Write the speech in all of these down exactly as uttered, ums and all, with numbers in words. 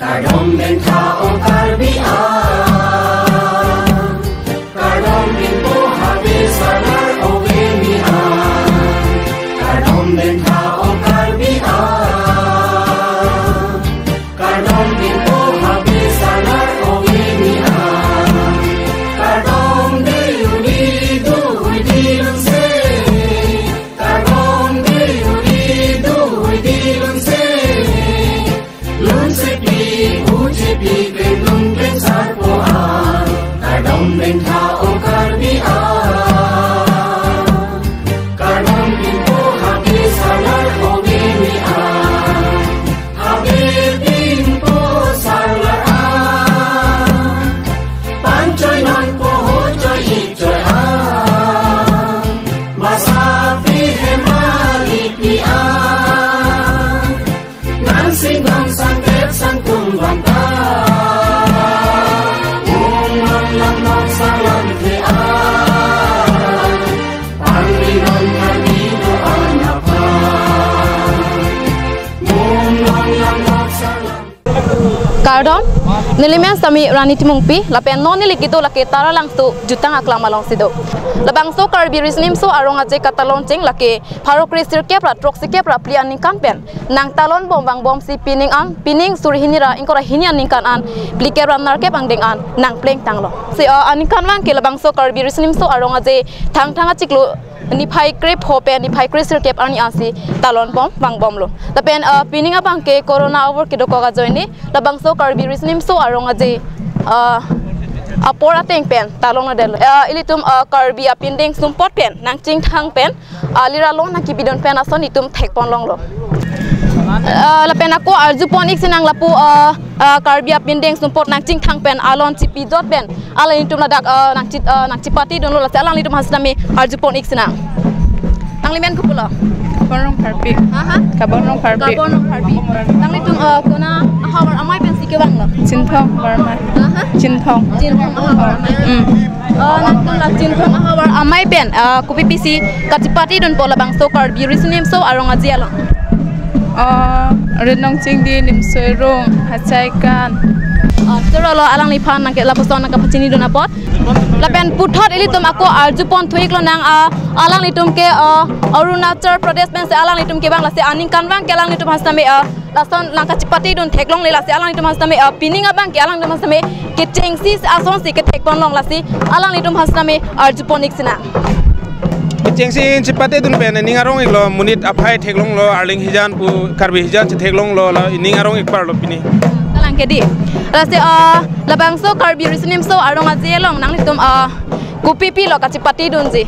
Kardom den tha o Karbi a. Kardom binpo habe salar ove ni a. Kardom den tha o Karbi a. Kardom binpo habe salar ove ni a. Kardom de uni do udi lunse. Kardom de uni do udi lunse. Lunse pi uji pi krenung krensar po a. Kardom den tha o Karbi a. Kardom binpo habe salar ove ni a. Habe binpo salar a. Panchoi non po ho choi ik choi a. Masa pi hemali pi a. Nang sing dong sangkep sangkung banta. Mung non lam non salam ke a. Pangli non kami doa napa. Mung non lam non salam. Kardom, neli men sitame Rani Timungpi, lapen non neli kedo lake Taralangso jutang aklam alongsi do. Labangso Karbi Riso Nimso Arong Aje katalon cheng lake pharo kre sirkep ra throksi kep ra phli aningkan pen nang talon bom vangbomsi pining an, pining suri hini ra ingkoi ra hini aningkan an phlikep ra nerkep angdeng an nang plengtanglo. Si, uh, aningkanvang ke labangso Karbi Riso Nimso Arong Aje Thangthang achiklo niphai krepho pen niphai kre sirkep arni ansi talon bom vangbomlo. Lapen, uh, pining abang ke corona avar kedokok ajoine labangso Karbi Riso Nimso Arong Aje, uh, apor ateng pen talongledetlo. Uh, ilitum, uh, Karbi apindeng sumpot pen nangchingthang pen, uh, lira lon nangkebidun pen ason itum thekpon longlo. Uh, lapen ako arjupon ik sinang lapu, uh, uh, Karbi apindeng sumpot nangchingthang pen alon chipijot pen alanglitum ladak, uh, nangchi, uh, nangchipatidunlo, lasi alanglitum aphan sitame arjupon ik sinang. Nangli men kopulo? Kabonrong Pharpi. Ha, ha? Kabonrong Pharpi. Kabonrong Pharpi. Nanglitum, uh, konat ahavar amei pensi kevanglo? Chinthong Barma. Ha, ha? Chinthong. Chinthong ahavar amei. Mm. Uh, nangtum la Chinthong ahavar amei pen, uh, kopipisi kachipatidunpo labangso Karbi Riso Nimso Arong Aje along? Uh, Ritnong Chingdi, Nimso Irung, Hachaikan. Uh, chorolo alangliphan nangke lapuson nangkapachinidun apot. Lapen puthot ilitum ako arjupon thu ik lonang, ah, alanglitum ke, ah, Arunachal Pradesh pensi alanglitum kevang, lasi aningkanvang ke alanglitum aphan sitame, ah, lason nangkachipatidun theklongle, lasi alanglitum aphan sitame, ah, pining abang ke alanglitum aphan sitame kechengsi asonsi kethekpon long, lasi alanglitum aphan sitame arjupon ik sinang. Kechengsi chipatidun pen ining arong iklo, monit aphai theklonglo, arleng hijan pu Karbi hijan si theklonglo, la ining arong ik parlo pini. Kalang ke dei. Lasi, ah, labangso Karbi Riso Nimso Arong Aje along nanglitum, ah, kopipilo kachipatidunji?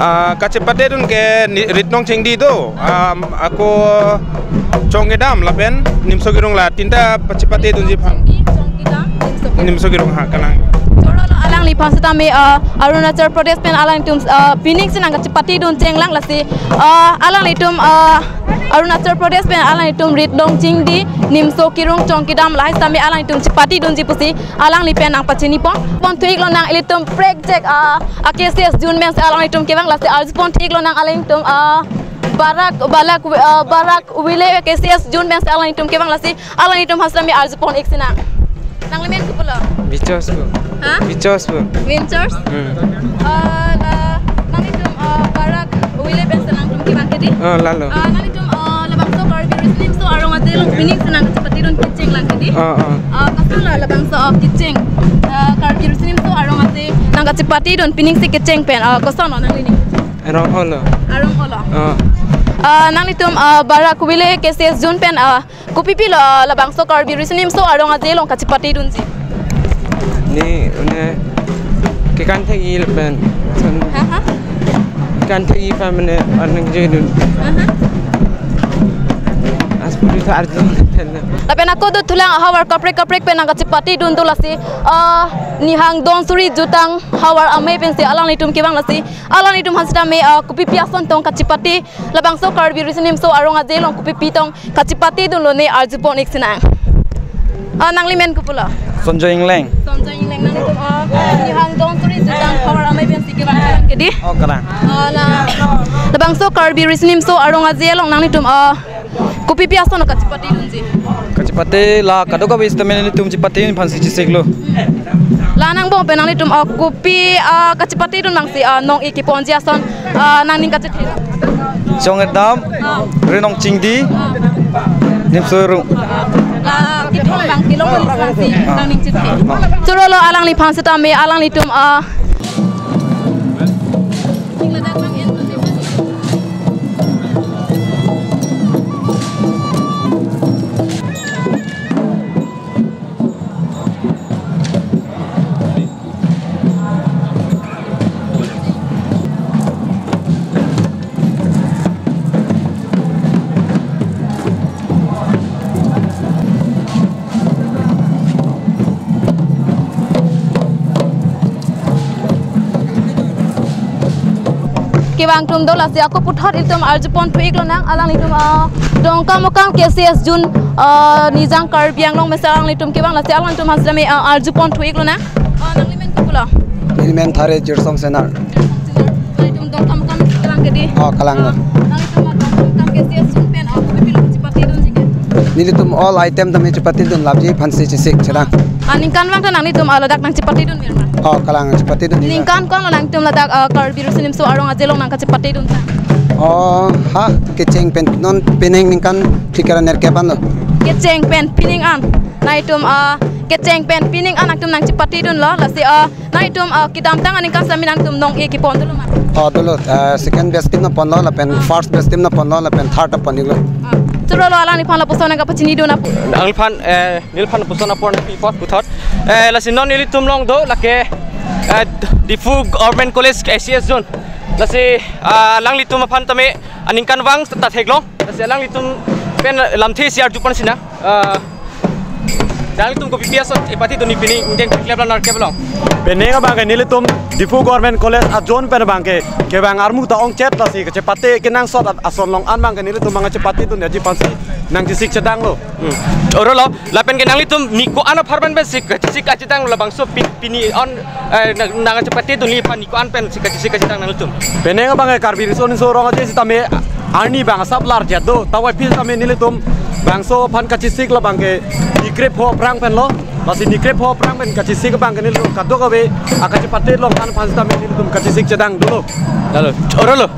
Ah, kachipatidun ke ni, Ritnong Chingdi do, um, ako Chongkedam lapen Nimso Kirung, la tinta pachipatidunji aphan. Chongkedam, Nimso Kirung. Nimso Kirung, ha, kalang. Chorolo alangliphan sitame, ah, Arunachal Pradesh pen alanglitum, ah, piningsi nangkachipatidun chenglang, lasi, ah, alanglitum, ah, Arunachal Pradesh pen alanglitum Ritnong Chingdi, Nimso Kirung, Chongkedam lahai sitame alanglitum chipatidunji pusi alangli pen nangpachinipon. Pon thu ik lonang ilitum prekjak, ah, a K C S Zone pensi alanglitum kevang, lasi arjupon thu ik lonang alanglitum, ah, Barak, Balak, ah, Barak Village K C S Zone pensi alanglitum kevang, lasi alanglitum aphan sitame arjupon ik sinang. Nangli men kopulo? Bichos pu. Ha? Bichos pu. Ventures? Hmm. Ah, la, nanglitum, ah, Barak Village pensi nangtum kevang ke dei? Oh, lalo. Ah, nanglitum, ah, labangso Karbi Riso Nimso Arong Aje along piningsi nangkachipatidun kecheng lang ke dei? Oh, oh. Ah, kosonlo labangso, ah, kecheng, ah, Karbi Riso Nimso Arong Aje nangkachipatidun piningsi kecheng pen, ah, kosonlo nanglining? Arong holo. Arong holo. Oh. Ah, nanglitum, ah, Barak Village K C S Zone pen, ah, kopipilo, ah, labangso Karbi Riso Nimso Arong Aje along kachipatidunji? Ni, une, kekan thek-i lapen. Ha, ha? Kekan thek-i pen mane arnang jedun. Ha, ha? Aspuri tha arjupon pen. Lapen ako do thulang ahavar kaprek kaprek pen nangkachipatidun do, lasi, ah, Nihang Donsuri Jutang havar amei pensi alanglitum kevang, lasi alanglitum aphan sitame, ah, kopipi ason tong kachipati labangso Karbi Riso Nimso Arong Aje along kopipi tong kachipatidunlo ne arjupon ik sinang. Ah, nangli men kopulo? Sonjoy Engleng. Sonjoy Engleng, nanglitum, ah, Nihang Donsuri Jutang havar amei pensi kevang ke dei? Oh, kalang. Ah, la, labangso Karbi Riso Nimso Arong Aje along nanglitum, ah, Kopi pi ason kachepatedunji? Kachepate la kadokave sitame nelitum chepatedun aphansi chesiklo. La nangbong pen nanglitum, ah, kopi, ah, kachepatedun abangsi, ah, nong-e keponji ason, ah, nangning kachethe? Chong Edam, ah, Renong Chingdi, ah, Nimso Rong. La kethom abang kelong abangsi, ah, nangning chethe. Ah. Choro lo alangliphan sitame, alanglitum, ah, Kevang atum do, lasi ako puthot ilitum arjupon thu-ik lonang, alanglitum, ah, Dongkamukam K C S Zone, ah, Nijang Karbi Anglong mesen alanglitum kevang, lasi alanglitum aphan sitame, ah, arjupon thu-ik lonang. Ah, nangli men kopulo? Neli men Thare Jirsong Senar. Nangtum Dongkamukam kevang ke dei? Oh, kalang. Ah, nangtum Dongkamukam K C S Zone pen, ah, kopi pi lo chepatedunji ke? Nelitum all item tame chepatedun, lapji aphansi chesik chedang. Ah, ningkan vang ta nanglitum, ah, ladak nangchepatedun mir ma? Oh, kalang chepatedun. Ningkan ko-an lo nangtum ladak, ah, Karbi Riso Nimso Rong Aje along nangkachepatedun ta? Oh, ha, kecheng pen non pining ningkan phlikra nerkep an lo. Kecheng pen pining an. Nangtum, ah, kecheng pen pining an nangtum nangchepatedunlo, lasi, ah, nangtum, ah, kedamtang aningkan sitame nangtum nong-e kepon dolo ma? Oh, dolo, ah, second best team nangponlo, lapen first best team nangponlo, lapen third nangpon-iklo. Ah, choro lo alangliphan lapuson nangkapachinidun apot. Alangliphan, eh, neliphan lapuson apor nangpi apot puthot. Eh, lasi non nelitum along do, lake, eh, Diphu Government College K C S Zone. Lasi, ah, alanglitum aphan tame aningkan vang ta theklong. Lasi alanglitum pen lamthe isi arjupon sinang. Ah, alanglitum kopi pi ason chepatedunji pini ingdeng phlikra nerkep along? Penang abang ke nelitum Diphu Government College a-zone pen abang ke kevang armu ta ongchet, lasi kachepate kenangsot at ason along an abang ke nelitum abang chepatedunji aphansi nangchesik chedanglo. Hmm. Choro lo, lapen ke nanglitum ni ko-an apharman pensi kachesik kachedang labangso pi-, pini on, eh, nang, nangchepatedunji aphan ni ko-an pensi kachesik kachedang nanglitum? Penang abang ke Karbi Riso Nimso Rong Aje sitame arni abang asap larjat do, tawai aphi sitame nelitum bangso aphan kachesik labang ke ni krepho aphrang penlo, lasi ni krepho aphrang pen kachesik abang ke nelitum kadokave akachepate along an aphan sitame nelitum kachesik chedang dolo. Lalo, choro lo.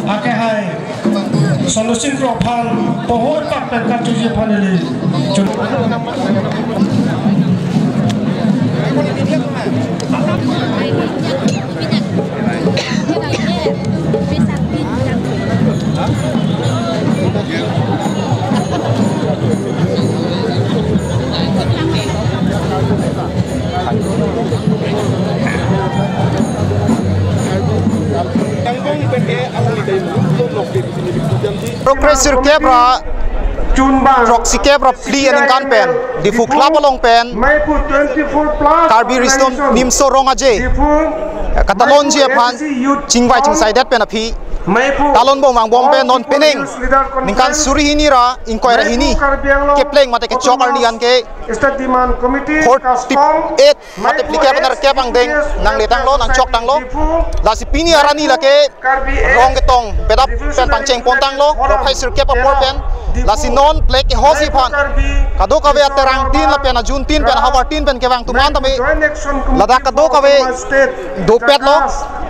Ake hai, solution kro aphan, pohor tak pekar chuji aphan ili. Rongkre sirkep ra, rongkre sirkep ra phli aningkan pen Diphu Club along pen Karbi Riso Nimso Rong Aje katalonji aphan chingvai chingsaidet pen aphi talon bom vangbom pen non penang ningkan suri hini ra ingkoi ra hini kepleng mate kechok arni an ke forty-eight mate phlikep nerkep angdeng nangletanglo, nangchoktanglo. Lasi pini arni lake rong ketong pedap pen pangcheng pontanglo, rongkre sirkep apor pen. Lasi non plek kehosi aphan kadokave aterang tin lapen ajun tin pen ahavar tin pen kevang atum an tame ladak kadokave dopetlo.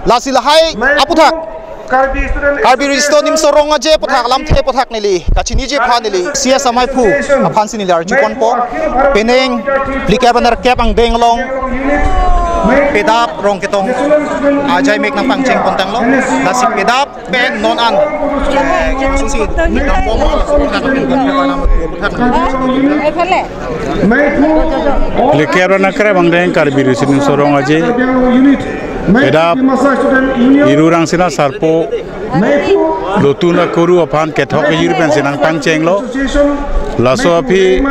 Lasi lahai aputhak Karbi Riso Nimso Rong Aje aputhak alamthe aputhak neli kachiniji aphan neli C S amaiphu aphansi neli arjuponpo. Penang phlikep nerkep angdeng along pedap Rongketong ajai mek nangpangchengpontanglo. Lasi pedap pen non an, eh, susi nangpom Lekera nakrep angdeng Karbi Riso Nimso Rong Aje pedap Iru Rangsina Sarpo lotun akuru aphan kethok kejir pensi nangpangchenglo. Laso aphi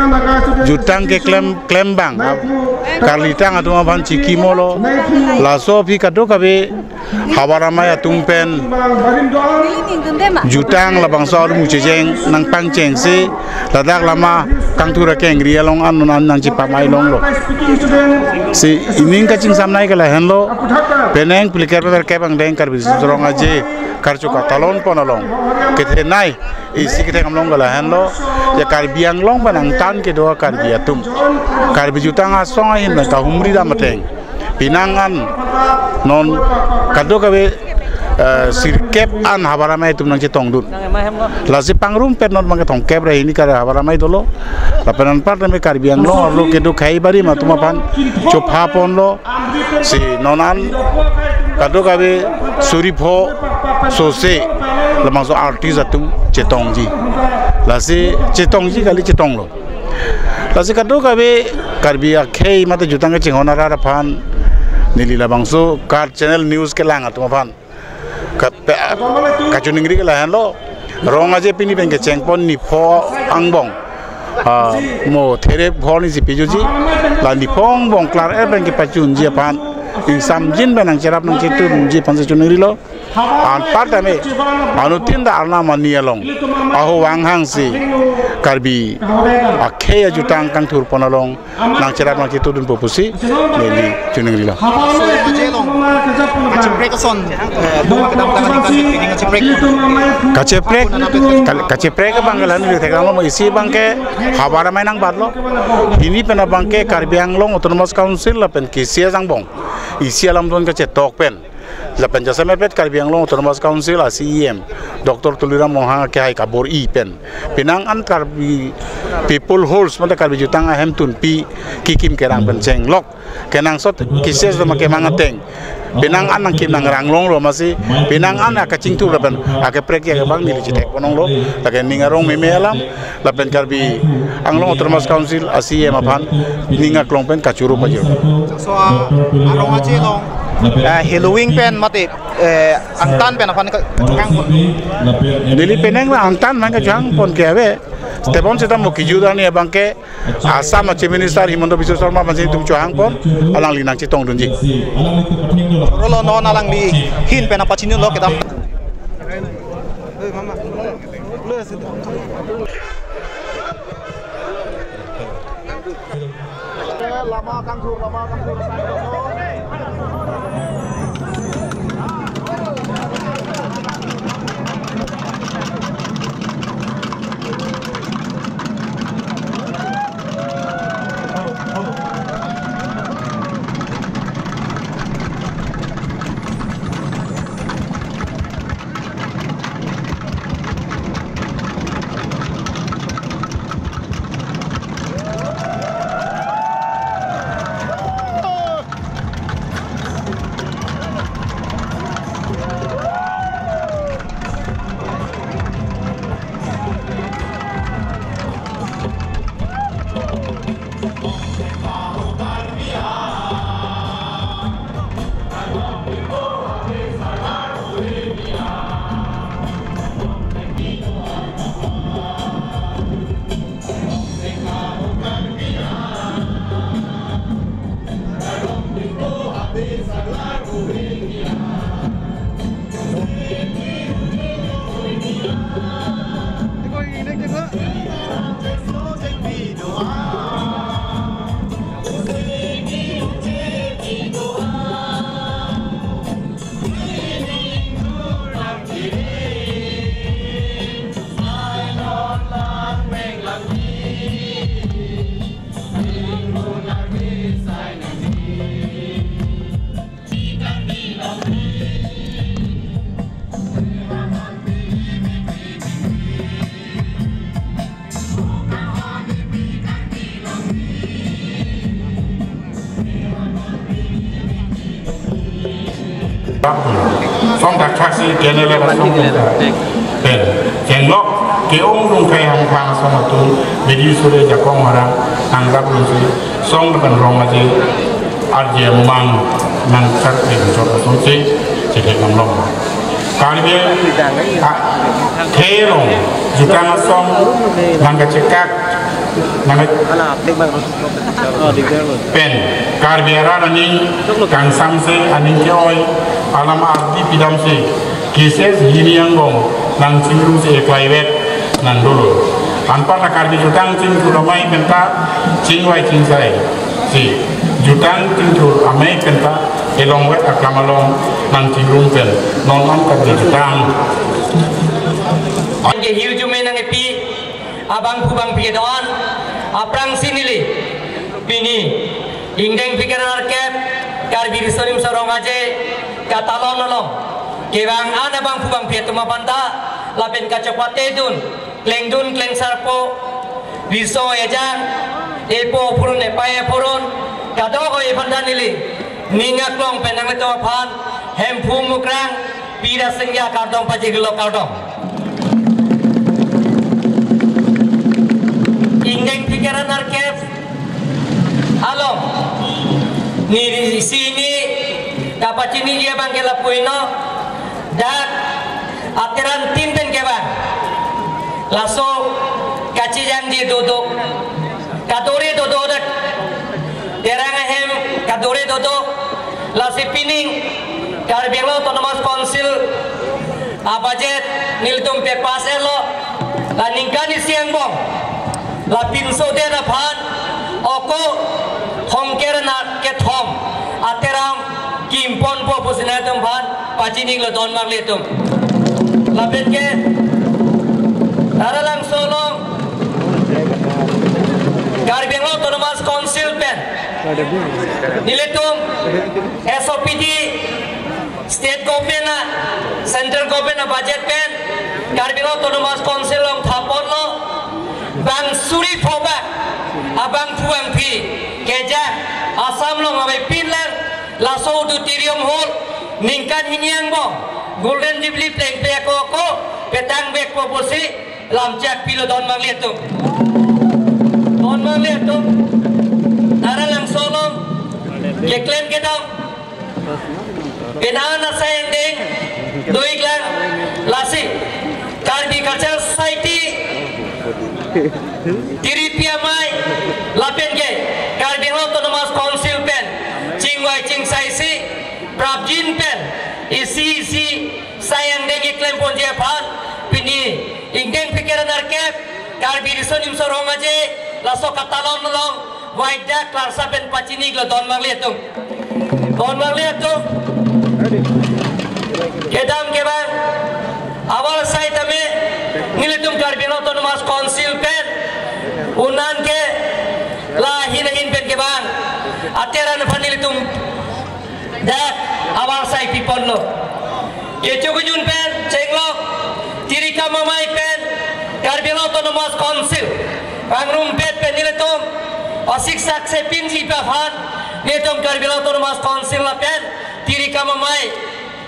jutang keklem klembang, karlitang atum aphan chikimolo. Laso aphi kadokave havar amei atum pen jutang labangso arum chejeng nangpangchengsi ladak lama kangthur akengri along an non an nangchipamai longlo. Si ining kachingsamnei ke lahenlo, penang phlikep nerkep angdeng Karbi Riso Rong Aje karcho katalonpon along kethenei isi ketheng amlong ke lahenlo, ya Karbi Anglong pen angtan kedo Karbi atum, Karbi jutang asong ahin pen kahumri dam ateng penang an non kadokave, eh, sirkep an havar amei atum nangchetongdun. Lasi pangrumpet non bangke thomkep ra hini kar havar amei dolo. Lapen anparta me Karbi Anglong arlo kedo khei barim atum aphan chophaponlo. Si non an kadokave suri pho sose labangso artist atum chetongji. Lasi chetongji kali, chetonglo. Lasi kadokave Karbi akhei mate jutang kachinghon arat aphan neli labangso kar channel news kelang atum aphan kape-, kachiningri ke lahenlo. Rong Aje pini pen kechengpon nipho angbong, ah, mo therep phongo si pijuji. La nipho angbong klar-er pen kepachunji aphan ingsamjin pen nangcherap nangchetunji aphansi chiningrilo. Anparta me anuttin ta Arnam ani along aho vanghangsi Karbi akhei ajutang kangthurpon along nangcherap nangchetudunpo pusi neli chiningrilo. So, Rong Aje along kacheprek ason, eh, do kedamtang kali kan, ini kacheprek. Kacheprek, kal-, kacheprek abang ke la neli theklonglo, isi abangke havar amei nangbatlo. Hini pen abangke Karbi Anglong Autonomous Council lapen K C S angbong isi alamdon kachetok pen, lapen jasemet pet Karbi Anglong Autonomous Council a C E M Doctor Tuliram Ronghang kehai kabor-i pen penang an Karbi People Halls mate Karbi jutang ahemtunpi kikim kerang pen chenglok kenangsot K C S doma kemang ateng penang an nangkim nangrang longlo, masi penang an akachingthur lapen akaprek abang neli chethekponlonglo. Lake ning arong meme alam lapen Karbi Anglong Autonomous Council a C E M aphan ning aklong pen kachoro pajir. So, ah, Rong Aje along, ah, Halloween pen mate, eh, angtan pen aphan ka-, kachehangpon. Neli penang la angtan aphan kachehangpon ke ave. Tebon seta mo kejut arni abangke Assam a Chief Minister Himanta Biswa Sarma aphansi itum chehangpon, alangli nangchetongdunji. Rolo non alangli ahin pen apachinilo kedam. Song thakthak si K N L F asong pen chenglok ke-ong Rongkhai Hangphang asong atum bedi sore jakong harang nang rap si song pen rong aje arje mang nang chak pen jok asong si chekek nang long. Karbi a, the long jutang asong nang kachekak nang pen Karbi arat aning kangsam si aning ke-oi alam ardi pidam si kises hini angbong nang chingrum si eklai vet nang dolo. Anparta Karbi jutang chingrum amei penta chingvai chingsai si jutang chingrum amei penta elong vet akam along nang chingrum pen non an Karbi jutang. Anke hiu jume nang epi abangphu bangphi don aphrangsi neli pini ingdeng phlikep ra nerkep Karbi Riso Nimso Rong Aje katalon along kevang an abangphu bangphi atum aphanta lapen kachepate dun klengdun klengsarpo riso ejang epo phurun epai phurun kadokave aphanta neli ning aklong pen nanglitum aphan Hemphu Mukrang Pira Singya kardom pajirlo kardom. Ingdeng phlikep ra nerkep along neli si neli kapachiniji abang ke lapu-ino dak ateran tin pen kevang. Laso kachejangji dodo, kadore dodo dak terang ahem kadore dodo. Lasi pining Karbi Anglong Autonomous Council abudget nelitum pe pass etlo. La ningkan isi angbong la pinso det aphan oko thomkep ra kethom ateram kimponpo pusi nangtum aphan pachinilo don marli atum. Lapen ke Taralangso along Karbi Anglong Autonomous Council pen nelitum S O P D state government a, central government abudget pen Karbi Anglong Autonomous Council along thaponlo. Bang suri phobak abangphu bangphi kejak Assam along ave pinlang laso auditorium hall ningkan hini angbong Golden Jubilee plengple ako ako petang vekpo pusi lamchak pilo don marli atum. Don marli atum, Taralangso along keklem kedam pen an asai angdeng do-iklang. Lasi Karbi Cultural Society, Tiripi Amei lapen ke Karbi Anglong Autonomous Council pen chingvai chingsai si prapjin pen isi isi sai angdeng keklemponji aphan pini ingdeng phlikep ra nerkep Karbi Riso Nimso Rong Aje laso katalon along vaidak klarsa pen pachinilo don marli atum. Don marli atum, kedam kevang avarsai tame nelitum Karbi Anglong Autonomous Council pen unan ke la ahin ahin pen kevang ateran aphan nelitum dak avarsai piponlo. Kecho kejun pen chenglok Tirikam Amei pen Karbi Anglong Autonomous Council pangrumpet pen nelitum osik saksepinji aphan nelitum Karbi Anglong Autonomous Council lapen Tirikam Amei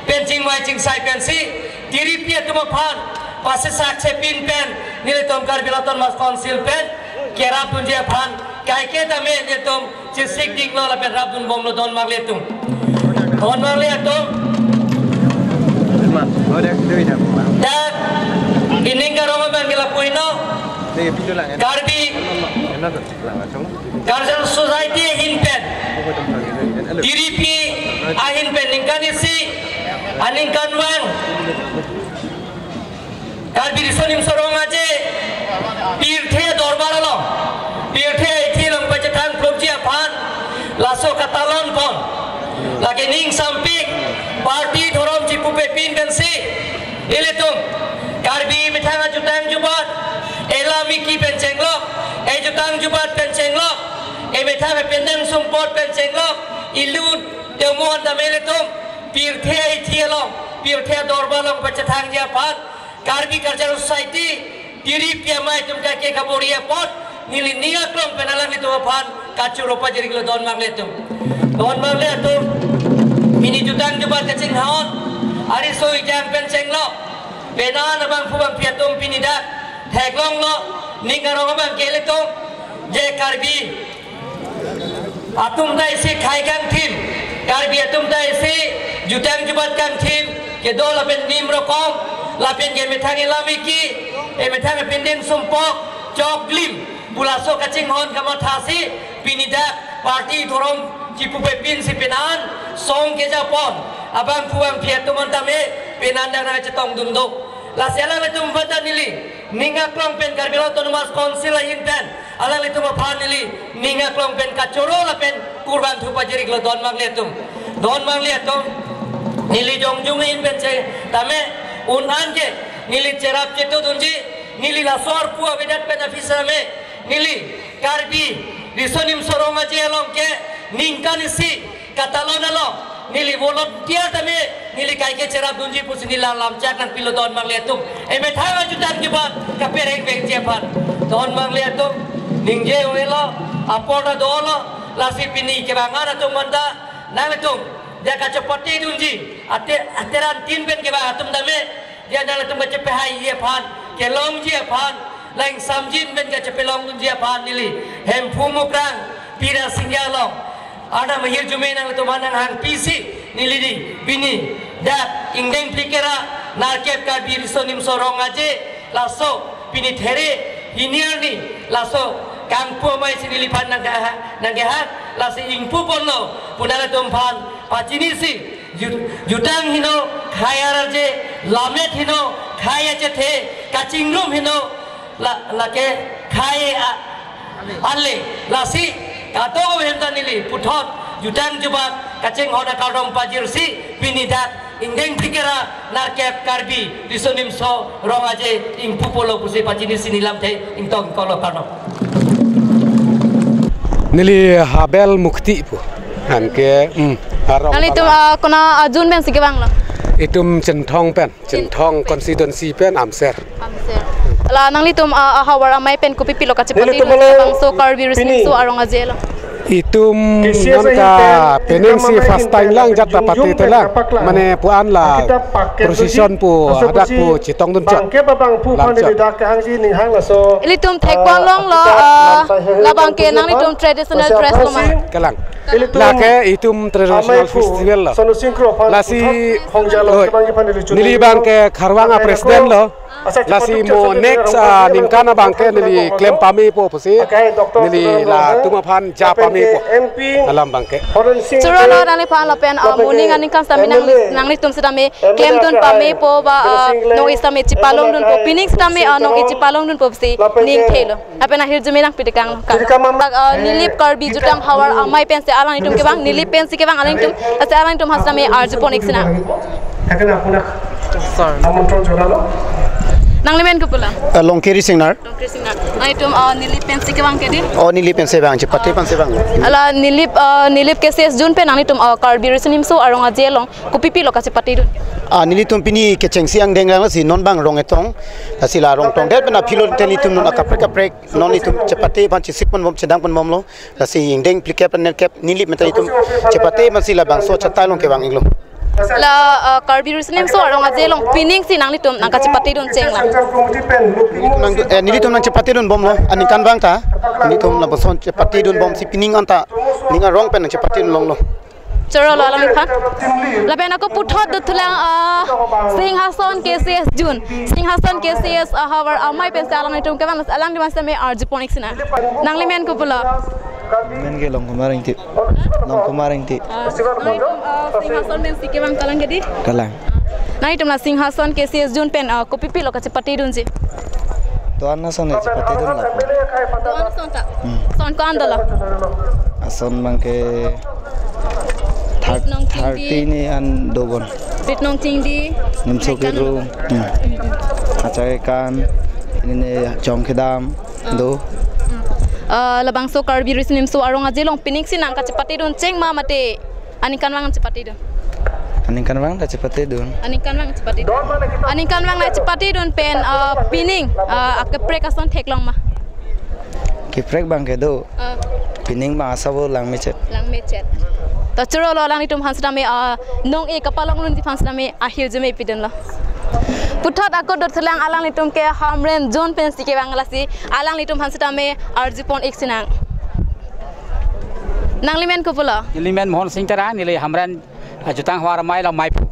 pen chingvai chingsai pensi Tiripi atum aphan pasesak sepin pen nelitum Karbi Anglong Autonomous Council pen kerapdunji aphan kaike tame nelitum chesik dinglo lapen rapdunbomlo don marli atum. Don marli atum, dak ining karong abang ke lapu-ino Karbi Cultural Society ahin pen, Tiripi ahin pen ningkan isi aningkanvang Karbi Riso Nimso Rong Aje pirthe dorbar along, pirthe aithi along pachethang plopji aphan laso katalon pon. Lake ning sampik party dhorom chipupe pin pensi ilitum Karbi methang ajutang jubat, elam eki pen chenglok, ejutang jubat pen chenglok, emethang ependang sumpot pen chenglok, ilun temon tame ilitum pirthe aithi along, pirthe dorbar along pachethangji aphan Karbi Cultural Society, Tiripi Amei atum kake kabor-i apot neli ning aklong pen alanglitum aphan kachoro pajirlo don marli atum. Don marli atum, Pini jutang jubat kachinghon, ari soi jang pen chenglo. Penan abangphu bangphi atum pini dak theklonglo, ning arong abang ke ilitum, je Karbi atum ta isi khei kangthim, Karbi atum ta isi jutang jubat kangthim, kedo lapen nim rokom, lapen kemethang elam iki, emethang epindin sumpok, choklim, pu laso kachinghon kamathasi, pini dak party dhorom chipupepin si penan, song kejapon, abangphu bangphi atum an tame, penan dak nangchetongdun do. Lasi alanglitum aphan ta neli, ning aklong pen Karbi Anglong Autonomous Council ahin pen, alanglitum aphan neli, ning aklong pen kachoro lapen kurvangthu pajiriklo don mangle atum. Don mangle atum, neli jongjung ahin pen che, tame, un-an ke, neli cherap chetudunji, neli laso arpu avedet pen aphi same, neli Karbi Riso Nimso Rong Aje along ke ningkan isi katalon along neli volunteer tame neli kaike cherapdunji pusi neli alam chak nangpilo don mangle atum. Emethang ajutang jubat kapereng vekji aphan. Don mangle atum ningje oi lo, apor ta dolo, lasi pini kevang-an atum anta nangtum dia kachepatedunji, ate, ateran tin pen kevang atum tame dia nangtum kachepehai aphan, kelongji aphan, langsamjin pen kachepelongdunji aphan neli Hemphu Mukrang Pira Singja along arnam ahirjume nangtum aphan nanghangpi si neli di pini dak ingdeng phlikep ra nerkep Karbi Riso Nimso Rong Aje laso pini there hini arni laso kangpu amei si neliphan nangkeha-, nangkehang, lasi ingpuponlo pu nangtum aphan pachinisi, ju-, jutang heno khei arje, lammet heno khei achethe, kachingrum heno la, lake khei a, ale, lasi kadokave ahem ta neli puthot jutang jubat kachinghon akardom pajirsi pini dak ingdeng phlikep ra nerkep Karbi Riso Nimso Rong Aje ingpupolo pusi pachinisi neli lamthe ingtong kolo kardom. Neli Habel Mukti pu. Anke, hmm, arong nanglitum, bala. Ah, kona, ah, jun pen si kevanglo? Itum Chinthong pen, Chin-, Chinthong pen. Constituency pen Amser. Amser. La nanglitum, ah, ahavar amei pen kopi pilo kachepate nelitum dun lo labangso Karbi Riso Nimso Rong Aje along? Itum K C S non ahin ka pen, pening si first time lang jat ta pate te lang. Mane pu-an la procession pu hadak pu chetongdun chot. Bangke ba bangphu phan ilitum theklonglo, ah, labangke nanglitum traditional dress lo ma? Kalang. Lake itum traditional festival lo. Lasi, oi, neli bangke Kharwang a president lo. Lasi mo next, ah, ningkan abangke neli klem pamepo pusi. Neli latum aphan ja pamepo. Alam bangke. Choro lo nangliphan lapen, ah, moning aningkan sitame nang, nanglitum sitame klemdun pamepo ba, ah, non-ik sitame chipalongdunpo, pining sitame, ah, non-ik chipalongdunpo pusi ning thelo. Lapen ahirjume nangpi tekanglo. Dak, ah, Nilip Karbi Jutang Havar Amei pensi alanglitum kevang, Nilip pensi kevang alanglitum, lasi alanglitum aphan sitame arjupon-ik sinang. Nanglimen kopulo? Eh, Longkiri Singnar. Longkiri Singnar. Nanglitum, ah, Nilip pensi kevang ke di? Oh, Nilip pensi vang, chepate pensi vang. Ala Nilip, ah, Nilip K C S jun pen nanglitum, ah, Karbi Riso Nimso Arong Aje along kopi pilo kachepatedun? Ah, nelitum pini kechengsi angdeng lang lasi non bang rong etong. Lasi la rong tongdet pen aphi lo te nelitum non akaprek kaprek non itum chepate aphan chesik ponbom, chedang ponbomlo. Lasi ingdeng phlikep nerkep Nilip meta itum chepate aphansi labangso achatai along kevang-iklo. La, ah, Karbi Riso Nimso Arong Aje along pining si nanglitum nangkachepatedun chenglang? Nang, eh, nelitum nangchepatedunbomlo. Aningkanvang ta nelitum labangso chepatedunbomsi pining anta ning arong pen nangchepatedun longlo. Choro lo alangliphan. Lapen ako puthot dothulang, ah, Singhason K C S jun. Singhason K C S, ah, Havar Amei pensi alanglitum kevang, alanglitum sitame arjupon-ik sinang. Nanglimen kopulo? Men ke Longkumar Ingti. Longkumar Ingti. Ah, nanglitum, ah, Singhason pensi kevang kalang ke di? Kalang. Nanglitum la Singhason K C S jun pen, ah, kopi pilo kachepatedunji? Do-an ason chepatedun lapu. Do-an ason ta? Hmm. Ason ko-an dolo? Ason bangke thir-, Rit Nongchingdi. Thirty ni an dobon. Rit Nongchingdi. Nimso Kedo. Hmm. Hmm, hmm. Achai Kan. Ini ni Chong Kedam. Ah. Do. Hmm. Ah, labangso Karbi Riso Nimso Arong Aje along pining si nangkachepatedun cheng ma mate aningkanvang chepatedun? Aningkanvang ta chepatedun. Aningkanvang chepatedun. Aningkanvang nangchepatedun pen, ah, pining, ah, akaprek ason theklong ma? Kaprek bangke do. Ah. Pining bang asabo langmechet. Langmechet. To choro lo alanglitum aphan sitame, ah, nong-e kapalong lunji aphan sitame ahirjume pidunlo. Puthot ako dothulang alanglitum ke Hamren zone pensi kevang lasi alanglitum aphan sitame arjupon-ik sinang. Nanglimen kopulo? Nelimen Mohon Sing Terang, neli Hamren, ah, Jutang Havar Amei along maipu.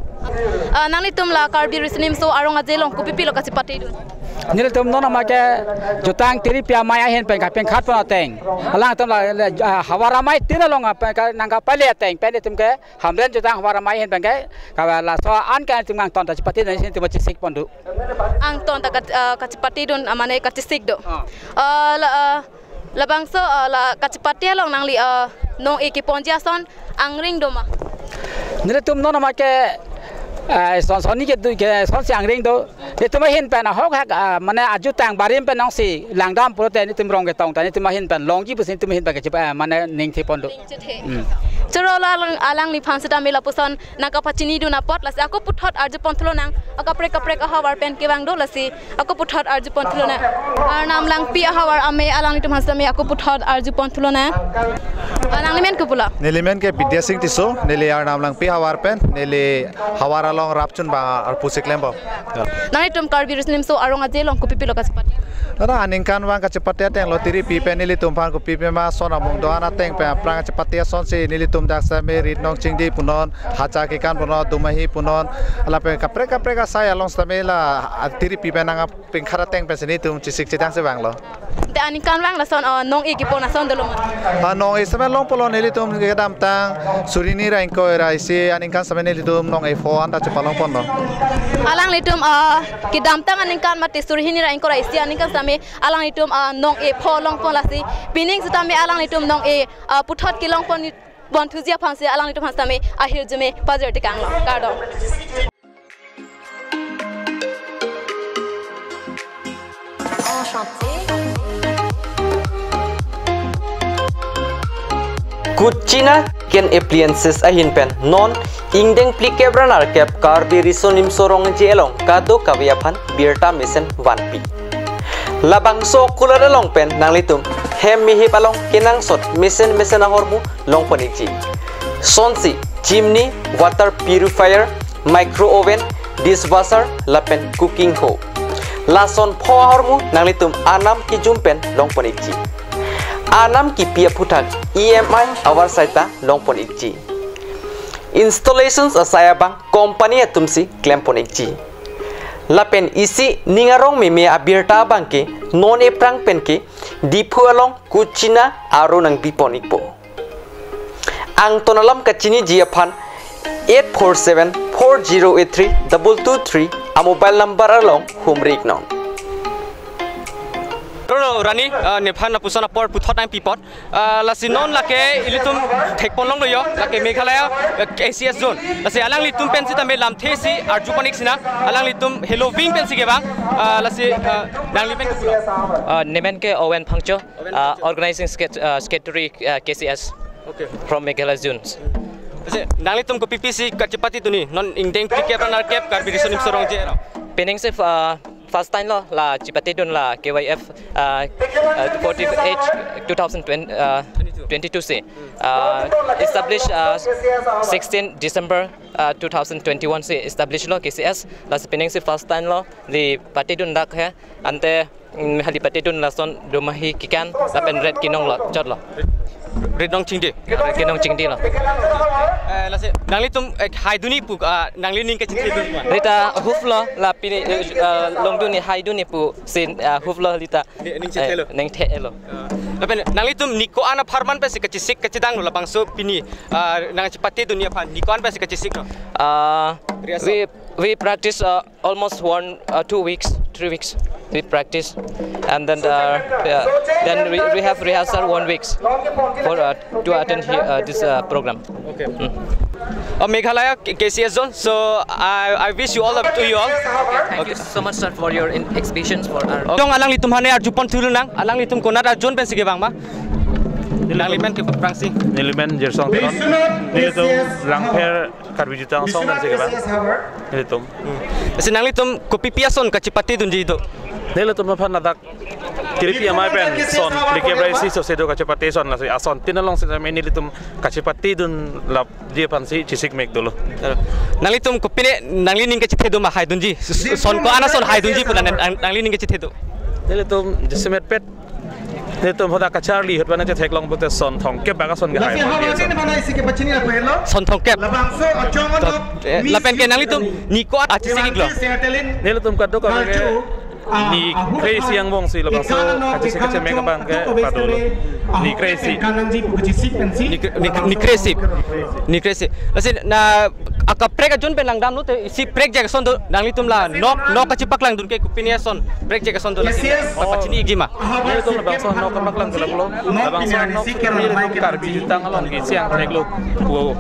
Ah, nanglitum la Karbi Riso Nimso Arong Aje along kopipilo kachipatedun? Nelitum non amei ke Jutang Tiripi Amei ahin pen kapengkhat pon ateng. Alangtum la, la, ah, Havar Amei tin along pen ka nang kapale ateng pen itum ke Hamren Jutang Havar Amei ahin pen ke ka laso an ke itum angton ta chipatedun si itum chesik pon do. Angton ta ka, ah, kachipatedun, ah, mane kachesik do. Ah. Ah, la, ah, labangso, ah, la kachipate along nangli, ah, nong-e keponji ason angring do ma? Nelitum non amei ke, ah, son, sonni ke du ke sonsi angring do. Itum ahin pen ahok hak, ah, mane ajutang barim pen nongsi langdam pulote itum rong ketong ta itum ahin pen longji pusi itum ahin pen kachip, ah, mane ning thepon do. Ning chethe. Hmm. Choro lo alang, alangliphan sitame lapuson nangkapachinidun apot lasi ako puthot arjupon thulonang, akaprek kaprek ahavar pen kevang do lasi ako puthot arjupon thulonang. Arnam Langpi Ahavar Amei alanglitum aphan sitame ako puthot arjupon thulonang. Ah, nanglimen kopulo? Nelimen ke Bidya Sing Tisso, neli Arnam Langpi Havar pen, neli Havar along rapchun ba arpu si klembom. Nanglitum Karbi Riso Nimso Arong Aje along kopipilo kachipate? Dada aningkanvang kachipate ateng lo, Tiripi pen nelitum aphan kopi pima son amung do-an ateng pen aphrang kachipate asonsi nelitum dak sitame rit nong chingdi punon, hacha kekan punon, dumahi punon, lapen kaprek kaprek asai along sitame la, ah, Tiripi pen nangkapengkhat ateng pensi nelitum chesik chedang si vanglo. Te aningkanvang lason, ah, nong-e kepon ason dolo ma? Ah, nong-e sitame longpolo, nelitum kedamtang suri hini ra ingkoi ra isi aningkan sitame nelitum nong-e pho an ta chepalong ponlo. Alanglitum, ah, kedamtang aningkan mate suri hini ra ingkoi ra isi aningkan sitame alanglitum, ah, nong-e pho longpon lasi pining sitame alanglitum nong-e, ah, puthot kelongpon, pon thuji aphansi alanglitum aphan sitame ahirjume pajir tekanglo. Kardom. Kuchina Kitchen Appliances ahin pen non ingdeng phlikep ra nerkep Karbi Riso Nimso Arong Aje along kadokave aphan birta mesen vanpi. Labangso kular along pen nanglitum hem mehip along kenangsot mesen mesen ahormu longpon-ikji. Sonsi chimney, water purifier, micro oven, dishwasher lapen cooking ho. Lason pho ahormu nanglitum anam kejum pen longpon-ikji. Anam kipi aphuthak E M I avarsai ta longpon-ikji. Installations asai abang company atumsi klempon-ikji. Lapen isi ning arong meme abirta abang ke non ephrang pen ke Diphu along Kuchina aro nangbipon-ikpo. Angton alam kachiniji aphan eight four seven four zero eight three double two three a mobile number along humri-iknon. Roro Rani, ah, nephan lapuson apor puthot nangpipon. Ah, lasi non lake ilitum thekponlonglo yo, lake Meghalaya, ah, K C S zone. Lasi alanglitum pen sitame lamthe si arjupon-ik sinang, alanglitum heloving pensi kevang, ah, lasi, ah, nanglimen kopulo? Ah, nemen ke Owen Phangcho, ah, organizing secret-, ah, secretary, ah, K C S. Okay. From Meghalaya zone. Lasi nanglitum kopi pisi kachipatedun ni, non ingdeng phlikep ra nerkep Karbi Riso Nimso Arong Aje along? Pining si, ah, first time lo la chipatedun la K Y F, ah, ah, forty-eight two thousand twenty, ah, twenty-two si. Ah, establish, ah, sixteen December, ah, two thousand twenty-one si establish lo K C S. Lasi pining si first time lo neli patedun dak he. Ante, mm, hali patedun lason dumahi kekan lapen ret kenong lo, chot lo. Ret nong chingdi? Ret kenong chingdi lo. Eh, lasi nanglitum, eh, haidunji pu, ah, nanglining kachithedun pu? Lita huf lo, la pini, eh, ah, longdunji haidunji pusi, ah, huf lo lita. Ni, ning chethelo? Eh, ning thelo. Ah, lapen nanglitum ni ko-an apharman pensi kachesik kachedanglo labangso pini, ah, nangchipatedunji aphan ni ko-an pensi kachesik lo? Ah, Rehearsal. we, we practice, uh, almost one, uh, two weeks, three weeks we practice, and then, uh, yeah, then we, we have rehearsal one weeks for, uh, to attend here, uh, this, uh, program. Okay. Mm. Uh, Meghalaya K-, K C S zone. So I, I wish you all of, to you all. Thank you so much, sir, for your in-, exhibitions for our. Tong alanglitum aphan arjupon thulonang, alanglitum konat a-zone pensi kevang ma? Nanglimen ke prangsi? Nelimen Jersong Teron. Nelitum Langpher Karbi Jutang Asong pensi kevang. Nelitum. Hmm. Lasi nanglitum kopi pi ason kachipatedunji do? Nelitum aphan ladak T Iripi amei pen son phlikep ra isi sose do kachepate ason, lasi ason tin along sitame nelitum kachepate dun lap ji aphansi chesik mek dolo. Nanglitum kopine nanglining kachethe do ma haidunji? Son ko-an ason haidunji pu nang, nang, nanglining kachethe do? Nelitum jasemet pet nelitum hadak kacharli ahut pen chetheklong pute son thomkep bak ason ke hai. Lasi hama ason. Nini mana isi kepachini lapu helo? Son thomkep. Labangso achong to, anok eh, lapen ke nanglitum ni ko-an achesik iklo? Nelitum kadokave ke ni kre-isi angbong si labangso kachesik kachemek abang ke padolo. Ni kre-isi. Ni kre-, ni kre-, ni kre-isi. Ni kre-isi. Lasi na akaprek ajon pen langdamlo te isi prekjak ason do nanglitum la nok, nok kachepaklangdun ke kopine ason prekjak ason do lasi. Yes, yes. Pachini ikji ma? Nelitum labangso anok kapaklang ke lapulo. Labangso anok ke nelitum Karbi jutang along ke isi angthek lo. Wo,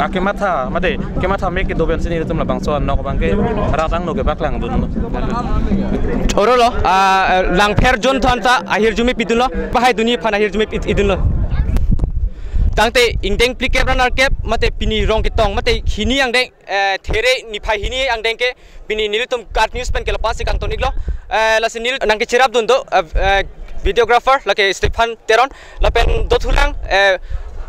akematha, mate, kematha mek kedo pensi nelitum labangso anok abang ke rat angno kepaklangdunlo. Oro lo, ah, eh, Langpher ajon thon ta ahirjume pidunlo, pahaidunji aphan ahirjume pidunlo. Tangte ingdeng phlikep ra nerkep, mate pini rong ketong, mate hini angdeng, eh, there niphai hini angdeng ke pini nelitum KAT News pen ke lapasi kangton iklo. Eh, lasi neli nangkecherapdun do, eh, eh, videographer lake Stephen Teron, lapen dothulang, eh,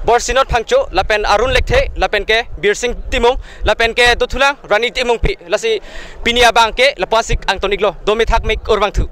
Borsinot Phangcho, lapen Arun Lekthe, lapen ke Birsing Timung, lapen ke dothulang Rani Timungpi, lasi pini abang ke lapasi kangton iklo, do methak mek orvangthu.